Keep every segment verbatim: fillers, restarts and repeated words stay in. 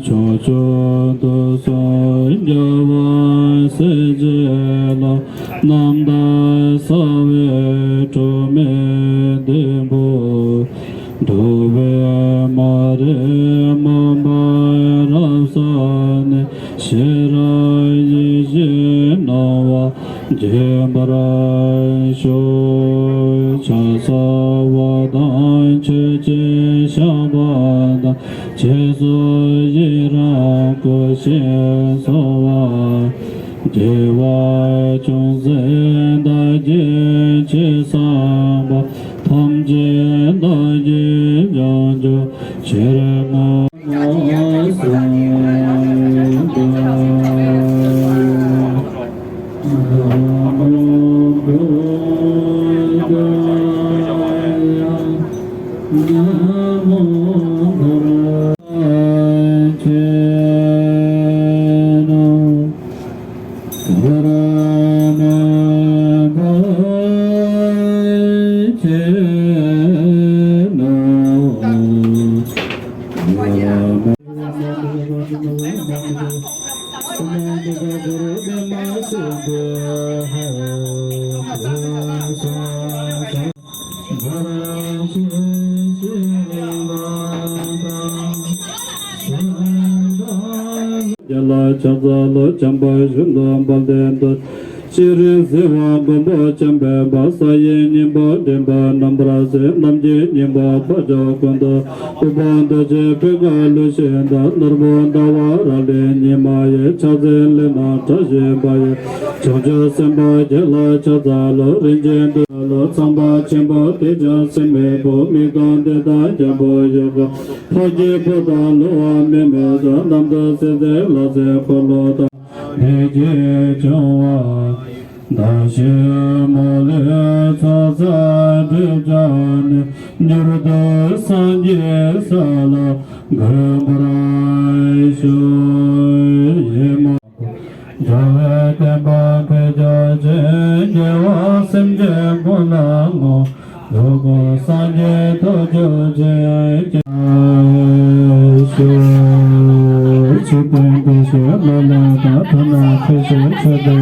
ཕྱོགས་བཅུ་དུས་གསུམ་རྒྱལ་བ་སྲས་བཅས་ལ། རྣམ་དག་གསལ་བའི་སྒྲོན་མེ་ལྡེམ་པོ། འགྲོ་བའི་མ་རིག་མུན་པ་རབ་བསལ་ནས། ཤེས་རབ་ཡེ་ཤེས་སྣང་བ་རྒྱས་པར་ཤོག་ཕྱག་འཚལ་བ་དང་མཆོད་ཅིང་བཤགས་པ་དང་། རྗེས་སུ་ཡི་རང་བསྐུལ་ཞིང་གསོལ་བ། དགེ་བ་ཅུང་ཟད་བདག་གིས་ཅི་བསགས་པ། ཐམས་ཅད་བདག་གིས་ཀྱང་རྒྱུ་ཕྱིར་བསྔོ། རྒྱལ་ལ་ཕྱག་འཚལ་ལོ། བྱམས་པ་ཤིན་ཏུ་དཔལ་ལྡན་དུ། སྤྱན་རས་གཟིགས་དབང་མགོན་པོ་འཇམ་དཔལ་དཔའ། ས་གཡས་སྙིང་པོ་འདྲེན་པ་རྣམ་པར་གཟིགས། རྣམ་རྒྱལ་སྙིང་པོ་འཕགས་མཆོག་ཀུན་འདུལ། ཨུ་པ་དུ་ཇའི་པད་དཀར་ལུས་ཤིང་འདར། ནོར་བུ་ཟླ་བ་ར་ལི་ཉི་མ་ཡི། ཕྱག་མཚན་ལས་རྣམས་བཀྲ་ཤིས་པ་ཡི། བྱང་ཆུབ་སེམས་དཔའ་རྒྱལ་ལ་ཕྱག་འཚལ་ལོ། རིན་ཆེན་འདུས་ལོ། ཚངས་པ་ཆེན་པོ་དེ་ཀྱང་སྲིད་མེད་བུ། མིག་སྟོང་འདི་དག་རྒྱལ་པོ་ཡི་གོ། འཕགས་སྐྱེས་པོ་དང་ལོ་བ་མི་མེད་ཚོ། རྣམ་ཐོས་སྲས་བཅས་ལྷ་སྲས་འཁོར་ལོ་དང་། བདེ་སྐྱིད་འབྱུང་བ་བདག་གཞན་མ་ལུས། ཚོགས་བསགས་སྒྲིབ་སྦྱངས་ནས། མྱུར་དུ་སངས་རྒྱས་ས་ལ་འགོད་པར་ཤོག་ཡེ་མ། རྒྱལ་བའི་བསྟན་པ་འཕེལ་གྱུར་ཅིག་རྒྱལ་བ་སེམས་ཅན་ཀུན་ལ་བསྔོ། འགྲོ་ཀུན་སངས་རྒྱས་ཐོབ་གྱུར་ཅིག་ཕྱི་དོན་བདེ་ཞིང་ལོ་ལེགས་དང་། ཐ་ན་འཕེལ་ཞིང་ཚེ་བརྟན།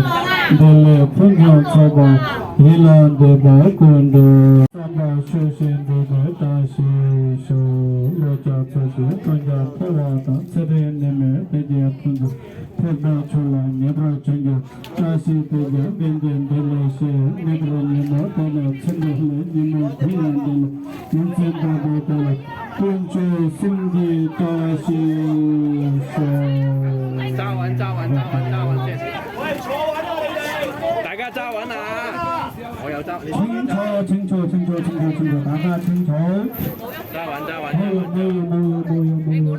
བདེ་ལེགས་ཕུན་སུམ་ཚོགས་པ། ཡིད་ལ་འདོད་པ་ཀུན་འགྲུབ། བསམ་པ་ཆོས་བཞིན་འགྲུབ་པའི་བཀྲ་ཤིས་ཤོག་བློ་རྒྱ་མཚོ་བཞིན་འཁྲུལ་རྒྱ་ཐོར་བ་དང་། ཚེ་རིང་ནད་མེད་བདེ་སྐྱིད་ཕུན་སུམ། ཐེག་པའི་ཆོས་ལ་ངེས་པར་བྱོན་གྱུར། བཀྲ་ཤིས་དེ་ཡང་དགེ་འདུན་འདི་ལ་གཤེགས། མི་འཕྲོགས་ཉོན་མོངས་དེ་ལ་ཚིམ་པ་ལས། ཉོན་མོངས་ཀུན་ཡང་འདས་ལ་ཡིད་ཚིམ་པ་དང་། དེ་ལ་དཀོན་མཆོག་གསུམ་གྱི་བཀྲ་ཤིས་ཤོག 站稳，站稳，站稳，站稳，谢谢。大家站稳啊！我有站。请坐，请坐，请坐，请坐，请坐，大家请坐。 站穩，站穩，站穩，站穩。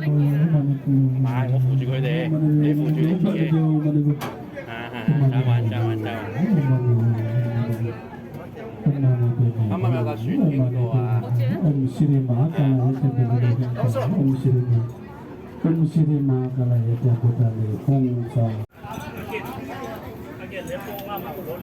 哎，我扶住佢哋，你扶住你自己。啊，啊，啊，站穩，站穩，站穩。啱啱有架船經過啊。 ॐ श्री महाकालाय च भूतानि ॐ सा।